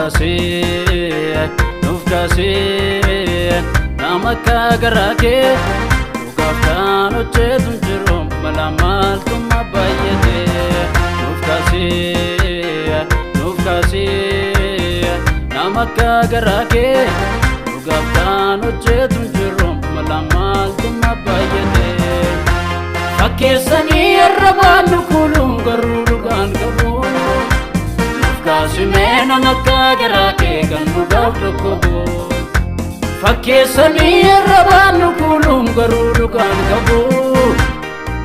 Kaasee, nuuf kaasee, nama akka garaa kee dhugaaf kan hojjetu hin jiru, balaa maaltummaa baay'ate. Nuuf kaasee, nuuf kaasee, nama akka garaa kee dhugaaf kan hojjetu hin jiru, balaa maaltummaa baay'ate. Fakkeessanii arrabaan nu kuuluun garuu dhugaan qabu. Kaasimee nama akka garaa kee kan dhugaaf dhukkubu. Fakkeessanii arrabaan nu kuuluun garuu dhugaan qabu.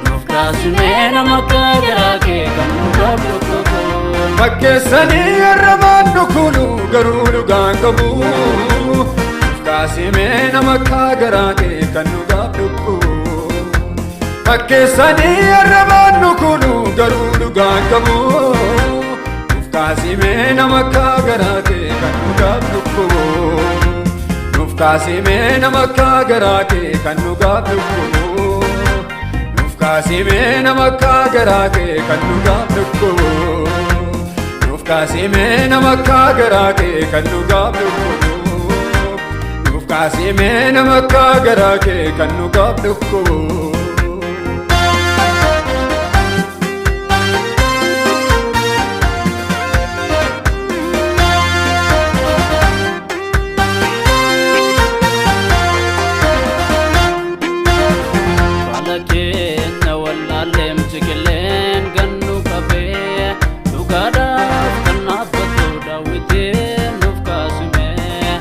Nuuf kaasimee nama akka garaa kee kan dhugaaf dhukkubu. Fakkeessanii arrabaan nu kuulu garuu dhugaan qabu. Nuuf kaasimee nama akka garaa kee kan dhugaaf dhukkubu. Fakkeessanii arrabaan nu kuulu garuu dhugaan qabu. Nuuf kaasimee nama akka garaa kee kan dhugaaf dhukkubu. Nuuf kaasimee nama akka garaa kee kan dhugaaf dhukkubu. Nuuf kaasimee nama akka garaa kee kan dhugaaf dhukkubu. Nuuf kaasimee nama akka garaa kee kan dhugaaf dhukkubu. Nuuf kaasimee nama akka garaa kee kan dhugaaf dhukkubu. Faala keenya wallaalleem ciqileen gannu qabee, dhugaadhaaf kan dhaabbatu daawwitiin nuuf kaasimee.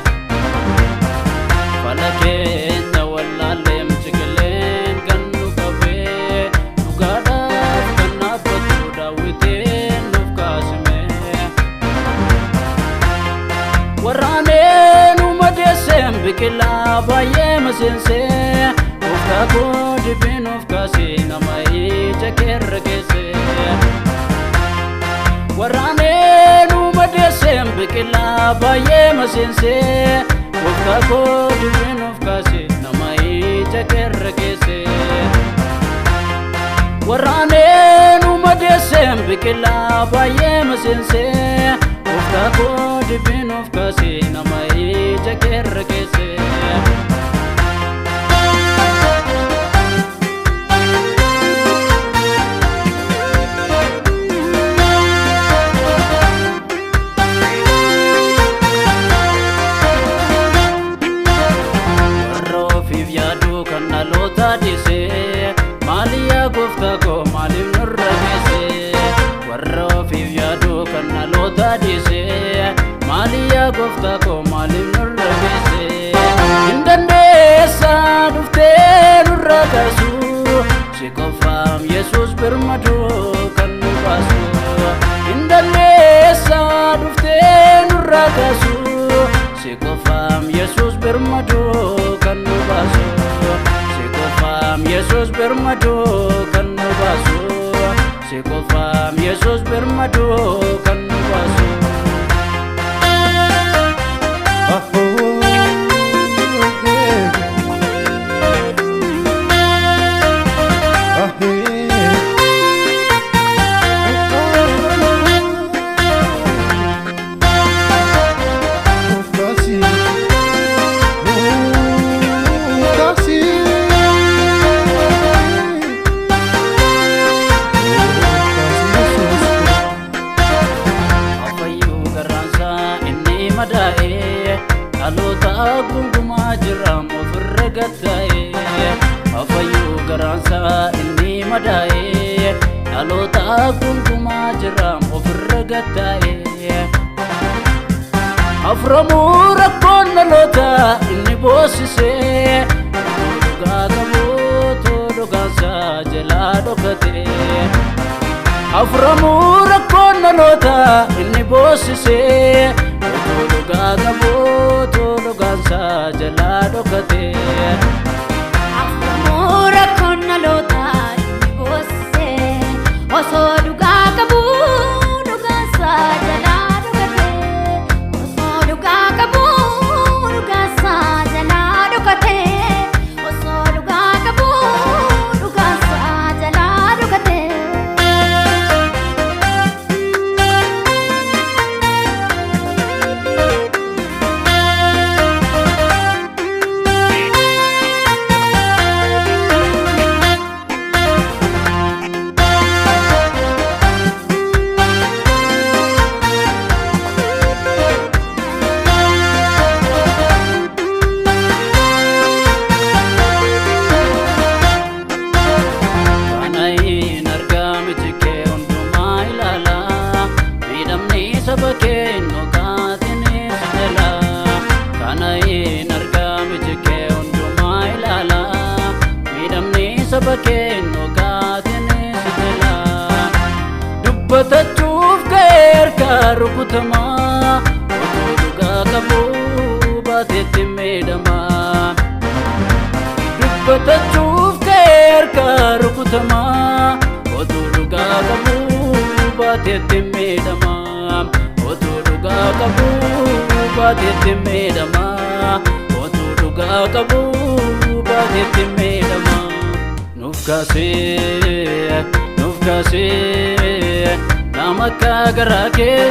Faala keenya wallaalleem ciqileen gannu qabee, dhugaadhaaf kan dhaabbatu daawwitiin nuuf kaasimee. Waraanee nu madeesseen biqilaa baay'ee maseensee, gooftaa koo dibbii nuuf kaasee nama ija keerra geesse. Waraanee nu madeesseen biqilaa baay'ee maseensee, gooftaa koo dibbii nuuf kaasee nama ija keerra geesse. Waraanee nu madeesseen biqilaa baay'ee maseensee, gooftaa koo dibbii nuuf kaasee nama ija keerra geesse. Warra ofiif yaadu kan dhaloota dhiisee, maali yaa gooftaa koo maaliif nurra geesse? Warra ofiif yaadu kan dhaloota dhiisee, maali yaa gooftaa koo maaliif nurra geesse? Hin dandeessa dhuftee nurra kaasu, si qofaam Yesuus birmaduu kan nu baasu. Hin dandeessa dhuftee nurra kaasu, si qofaam Yesuus birmaduu kan nu baasu. Si qofaam Yesuus birmaduu kan nu baasu. Si qofaam Yesuus birmaduu kan nu baasu. Nuuf kaasi, nuuf kaasi, nuuf kaasi Yesuus. Afayyuu garraansaa inni madaa'ee, dhaloota gungumaa jiraam ofirra gatta'ee. Afayyuu garraansaa inni madaa'ee, dhaloota gungumaa jiraam ofirra gatta'ee. Aframuu rakkoon dhaloota inni boosisee, dhugaa qabuutu dhugaansaa jalaa dhokatee. Aframuu rakkoon dhaloota inni boosisee, utuu dhugaa qabuutu dhugaansaa jalaa dhokatee. Aframuu rakkoon dhaloota inni boosisee, osoo dhugaa qabu dhugaansaa jalaa dhokate. Osoo dhugaa qabu dhugaansaa jalaa dhokate. Osoo dhugaa qabu dhugaansaa jalaa dhokate. saba keenno kaatinee si jalaa. Dubbatachuuf ka'ee harkaa rukutamaa, otoo dhugaa qabu baateetti miidhamaa. Dubbatachuuf ka'ee harkaa rukutamaa, otoo dhugaa qabu baateetti miidhamaa. Otoo dhugaa qabu baateetti miidhamaa. Otoo dhugaa qabu baateetti miidhamaa. Nuuf kaasee, nuuf kaasee, nama akka garaa kee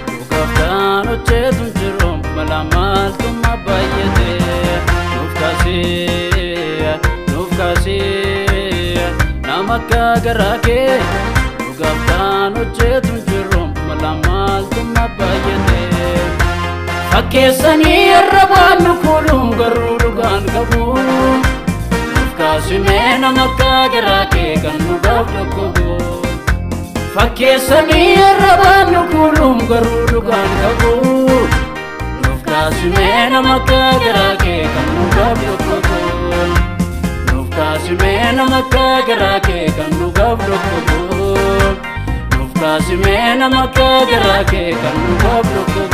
dhugaaf kan hojjetu hin jiru mala maaltummaa baay'ate. Nuuf kaasee, nuuf kaasee, nama akka garaa kee dhugaaf kan hojjetu hin jiru mala maaltummaa baay'ate. Fakkeessanii arrabaan nu kuuluun garuu dhugaan qabu. Nuuf kaasimee nama akka garaa kee kan dhugaaf dhukkubu. Fakkeessanii arrabaan nu kuuluun garuu dhugaan qabu. Nuuf kaasimee nama akka garaa kee kan dhugaaf dhukkubu. Nuuf kaasimee nama akka garaa kee kan dhugaaf dhukkubu. Nuuf kaasimee nama akka garaa kee kan dhugaaf dhukkubu.